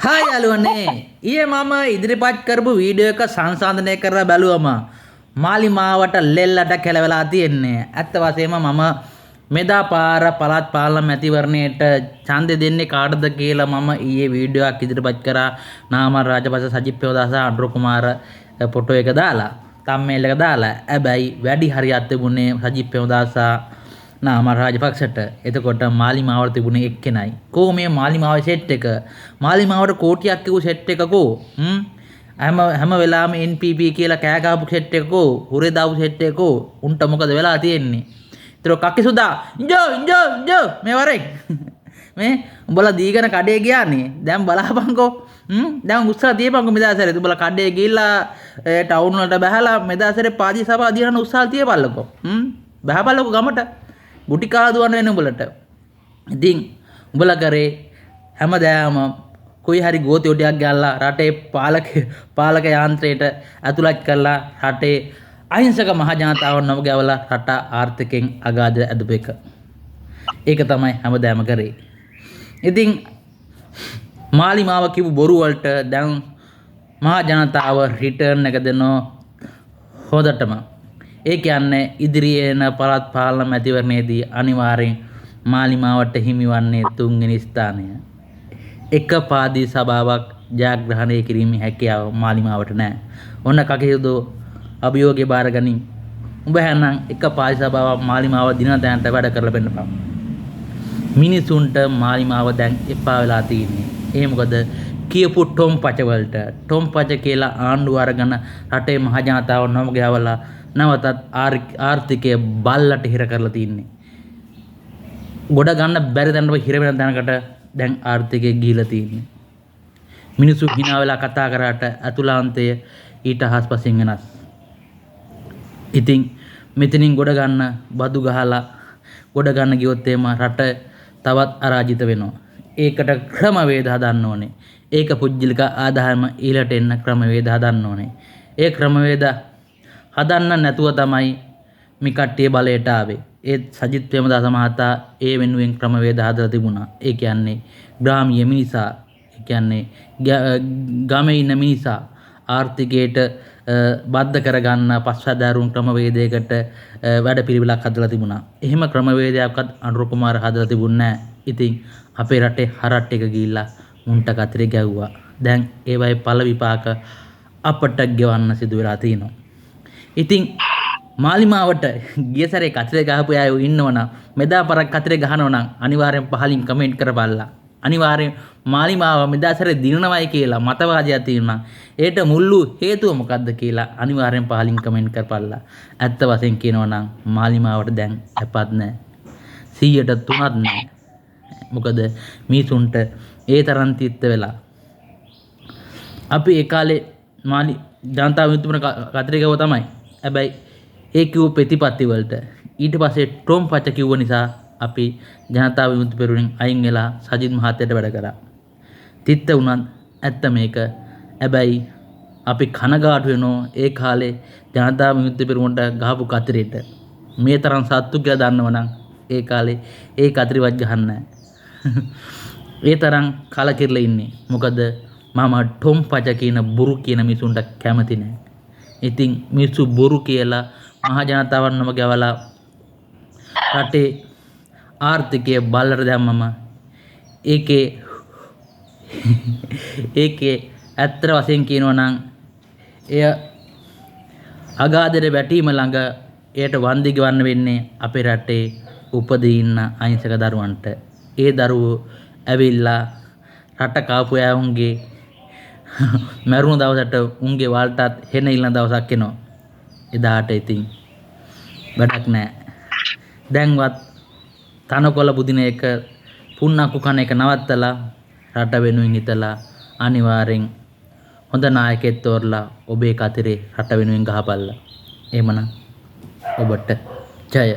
Hi යාළුවනේ, ඊයේ මම ඉදිරිපත් කරපු වීඩියෝ එක සංසන්දනය කරලා බැලුවම මාලිමාවට ලෙල්ලට කෙලවෙලා තියෙන්නේ. ඇත්ත වශයෙන්ම මම මෙදා පාර පළාත් පාලන මැතිවරණයට ඡන්දෙ දෙන්නේ කාටද කියලා මම ඊයේ වීඩියෝ එකක් ඉදිරිපත් කරා. නාමල් රාජපක්ෂ, සජිත් ප්‍රේමදාස, අනුර කුමාර ෆොටෝ එක දාලා, තම්නේල් එක දාලා. හැබැයි වැඩි හරියක් තිබුණේ සජිත් ප්‍රේමදාස, නාමල් රාජපක්ෂට. එතකොට මාලිමාවට තිබුණේ එක්කෙනයි. කෝ මේ මාලිමාවේ සෙට් එක? මාලිමාවට කෝටියක් කිව්ව සෙට් එක කෝ? හැම හැම වෙලාවෙම NPP කියලා කෑ ගහපු සෙට් එක කෝ? හුරේ දාපු සෙට් එක කෝ? උන්ට මොකද වෙලා තියෙන්නේ? ඒතර කක්කි සුදා ඉන්ජෝ ඉන්ජෝ ඉන්ජෝ මේ වරෙන් මේ උඹලා දීගෙන කඩේ ගියානේ. දැන් බලාපන්කෝ. දැන් උත්සාහ තියපන්කෝ මෙදා සැරේ. උඹලා කඩේ ගිහිල්ලා ටවුන් වලට බහලා මෙදා සැරේ පාදි සභා දිනන උත්සාහ තියපල්ලකෝ. බහපල්ලකෝ ගමට. ගුටි කාලා දුවන්න වෙන උඹලට. ඉතින් උඹලා කරේ හැමදාම කොයි හරි ගෝතියෝ ටිකක් ගාලා රටේ පාලක පාලක යාන්ත්‍රයට ඇතුළත් කරලා රටේ අහිංසක මහ ජනතාව නොම ගැවලා රට ආර්ථිකයෙන් අගාධ ඇදපු එක. ඒක තමයි හැමදාම කරේ. ඉතින් මාලිමාව කිව්ව බොරු වලට දැන් මහ ජනතාව රිටර්න් එක දෙනවා හොඳටම. ඒ කියන්නේ ඉදිරියේ එන පළාත් පාලන මැතිවරණයේදී අනිවාර්යෙන් මාලිමාවට හිමිවන්නේ තුන්වෙනි ස්ථානය. එක පාදී සභාවක් ජයග්‍රහණය කිරීමේ හැකියාව මාලිමාවට නෑ. ඔන්න කකේදෝ අභියෝගය බාරගනින්. උඹ හැනම් එක පාදී සභාවක් මාලිමාව දින තැනට වැඩ කරලා පෙන්නපන්. මිනිසුන්ට මාලිමාව දැන් එපා වෙලා තියෙන්නේ. ඒ මොකද කියපු ටොම් පච වලට ටොම් පච කියලා ආණ්ඩුව අරගෙන රටේ මහ ජනතාව නොමග යවලා නැවතත් ආර්ථිකය බල්ලට හිර කරලා තින්නේ. ගොඩ ගන්න බැරි තැනට හිර වෙන තැනකට දැන් ආර්ථිකය ගිහිලා තියෙන්නේ. මිනිස්සු හිනා වෙලා කතා කරාට ඇතුළාන්තය ඊට ආස්පසින් වෙනස්. ඉතින් මෙතනින් ගොඩ ගන්න බදු ගහලා ගොඩ ගන්න ගියොත් එහෙම රට තවත් අරාජිත වෙනවා. ඒකට ක්‍රමවේද හදන්න ඕනේ. ඒක පුජ්‍යලික ආදායම ඊළට එන්න ක්‍රමවේද හදන්න ඕනේ. ඒ ක්‍රමවේද හදන්න නැතුව තමයි මේ කට්ටිය බලයට ආවේ. ඒත් සජිත් ප්‍රේමදාස මහතා ඒ වෙනුවෙන් ක්‍රමවේද හදලා තිබුණා. ඒ කියන්නේ ග්‍රාමීය මිනිසා, ඒ කියන්නේ ගමේ ඉන්න මිනිසා ආර්ථිකයට බද්ධ කරගන්න පස්වැදෑරුම් ක්‍රමවේදයකට වැඩපිළිවෙලක් හදලා තිබුණා. එහෙම ක්‍රමවේදයක්වත් අනුර කුමාර හදලා තිබුණේ නෑ. ඉතින් අපේ රටේ හරක් ටික ගිහිල්ලා මුන්ට කතරේ ගැව්වා. දැන් ඒවයි ඵල විපාක අපට ගෙවන්න සිදු වෙලා තියෙනවා. ඉතින් මාලිමාවට ගිය සැරේ කතරේ ගහපු අය ඉන්නවනම්, මෙදා පරක් කතරේ ගහනවා නම් අනිවාර්යෙන් පහලින් කමෙන්ට් කරපල්ලා. අනිවාර්යෙන් මාලිමාව මෙදා සැරේ දිනනවයි කියලා මතවාදයක් තියෙනවා. ඒට මුල්ලු හේතුව මොකද්ද කියලා අනිවාර්යෙන් පහලින් කමෙන්ට් කරපල්ලා. ඇත්ත වශයෙන් කියනවා නම් මාලිමාවට දැන් ඇපත් නෑ. 100ට 3ක් නෑ. මොකද මිනිසුන්ට ඒ තරම් තිත්ත වෙලා. අපි ඒ කාලේ මාලි ජනතාව විමුක්ති කතරේ ගැහුවා තමයි. හැබැයි ඒ කිව්ව ප්‍රතිපත්ති වලට ඊට පස්සේ ටොම් පච කිව්ව නිසා අපි ජනතාව විමුක්ති පෙරමුණෙන් අයින් වෙලා සජිත් මහත්තයාට වැඩ කරා. තිත්ත වුණත් ඇත්ත මේක. හැබැයි අපි කනගාටු වෙනවා ඒ කාලේ ජනතාව විමුක්ති පෙරමුණට ගහපු කතරේට. මේ තරම් සත්තු කියලා දන්නවනම් ඒ කාලේ ඒ කතරේවත් ගහන්නේ නැහැ. ඒ තරම් කලකිරලා ඉන්නේ. මොකද මම ටොම් පච කියන බොරු කියන මිනිසුන්ට කැමති නෑ. ඉතින් මිනිස්සු බොරු කියලා මහ ජනතාවන් නොම ගැවලා රටේ ආර්ථිකය බල්ලට දැම්මම ඒකේ ඒකේ ඇත්තට වශයෙන් කියනවා නම් එය අගාධයට වැටීම ළඟ එයට වන්දි ගෙවන්න වෙන්නේ අපේ රටේ උපදී ඉන්න අහිංසක දරුවන්ට. ඒ දරුවෝ ඇවිල්ලා රට කාපු ඇවුන්ගේ මැරුණු දවසට උන්ගේ වලටත් හෙන ඉල්ලන දවසක් එනවා. එදාට ඉතින් වැඩක් නෑ. දැන්වත් තනකොළ පුදින එක, පුන්නක්කු කන එක නවත්තලා රට වෙනුවෙන් හිතලා අනිවාර්යෙන් හොඳ නායකයෙක් තෝරලා ඔබේ කතරේ රට වෙනුවෙන් ගහපල්ලා. එහෙමනම් ඔබට ජය.